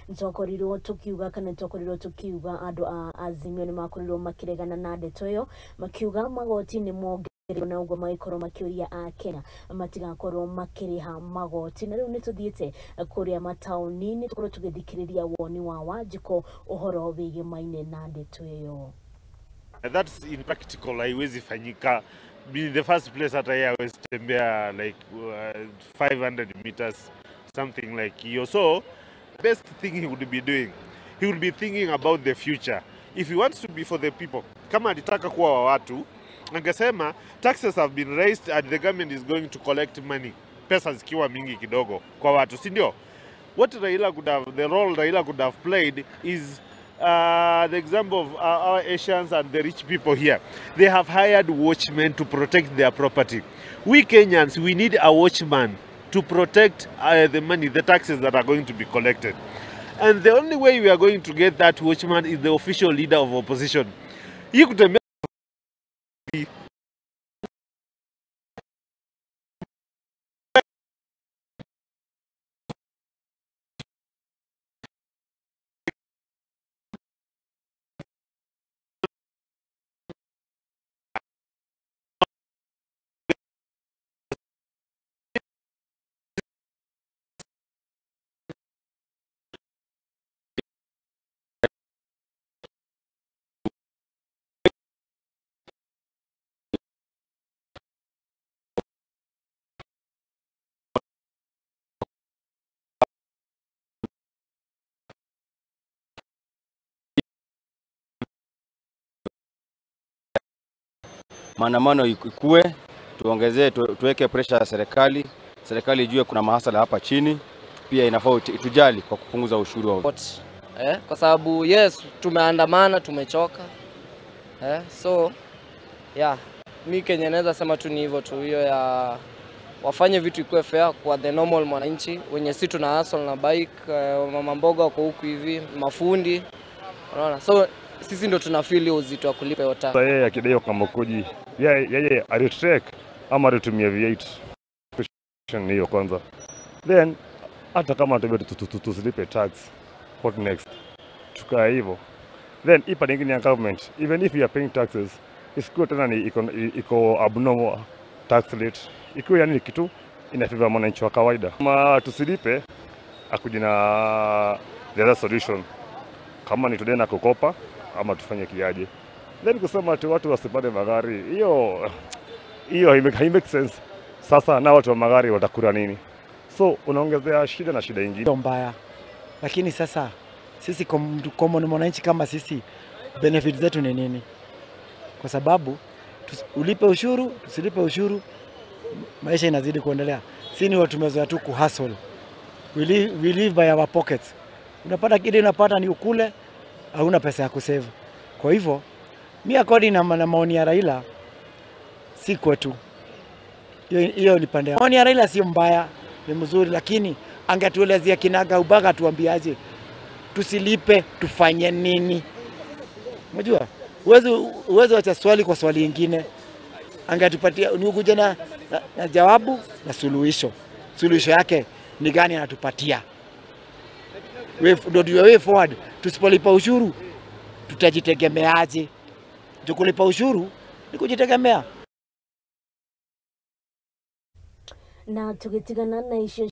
Nitwakorirwo tukiuga kana nitwakorirwo tukiuga andu a Azimio ni makorirwo makiregana na ndeto iyo, makiuga magoti ni mongereirwo na uguo magikorwo makiuria a Kenya matigakorwo makiriha magoti. Na riu nituthiite kuria matauni-ini tukorwo tugithikiriria woni wa Wanjiko uhoro wigimaine na ndeto iyo. That's impractical, haiwezi fanyika. In the first place hata yeye hawezi tembea like 500 meters, something like hiyo. So best thing he would be doing, he would be thinking about the future. If he wants to be for the people, kama alitaka kuwa wa watu, angesema taxes have been raised and the government is going to collect money, pesa zikiwa mingi kidogo kwa watu, si ndio? What Raila could have, the role Raila could have played is the example of our Asians and the rich people here. They have hired watchmen to protect their property. We Kenyans, we need a watchman to protect the money, the taxes that are going to be collected. And the only way we are going to get that watchman is the official leader of opposition. You could maandamano ikue, tuongezee, tuweke pressure ya serikali, serikali ijue kuna mahasala hapa chini, pia inafaa itujali kwa kupunguza ushuru wa kwa sababu yes, tumeandamana, tumechoka. So yeah, mi Kenya naweza sema tu ni hivyo tu, hiyo ya wafanye vitu ikuwe fair kwa the normal mwananchi wenye si tuna hustle na bike, mama mboga wako huku hivi, mafundi, unaona. So sisi ndo tuna feel uzito wa kulipa hiyo tax. Yeye akidai kama koji, yeye alitrek ama alitumia V8 question hiyo kwanza. Then hata kama tusilipe tax, what next? Tukaa hivyo. Then ipa nyingine ya government, even if you are paying taxes, isikuwe tena ni iko abnormal tax rate. Ikuwe yani kitu inafavor mwananchi wa kawaida. Kama tusilipe, akuja na the other solution. Kama ni tuende na kukopa ama tufanye kiaje. Then kusema ati watu wasipande magari, hiyo haimake sense. Sasa na watu wa magari watakula nini? So unaongezea shida na shida nyingine. Mbaya. Lakini sasa sisi common mwananchi kama sisi, benefit zetu ni nini? Kwa sababu ulipe ushuru, tusilipe ushuru, maisha inazidi kuendelea. Sisi ni watu tumezoea tu kuhustle. We live by our pockets. Unapata kile unapata ni ukule, hauna pesa ya kusave. Kwa hivyo, mi according na maoni ya Raila, si kwetu. Hiyo ni pande. Maoni ya Raila sio mbaya, ni mzuri, lakini angetuelezea kinaga ubaga, tuambiaje tusilipe tufanye nini? Unajua, uwezo acha swali kwa swali nyingine. Angetupatia ni ukuje na jawabu na suluhisho. Suluhisho yake ni gani anatupatia? Ndio way forward. Tusipolipa ushuru tutajitegemeaje? Tukulipa ushuru ni kujitegemea. Na tukitigana na isho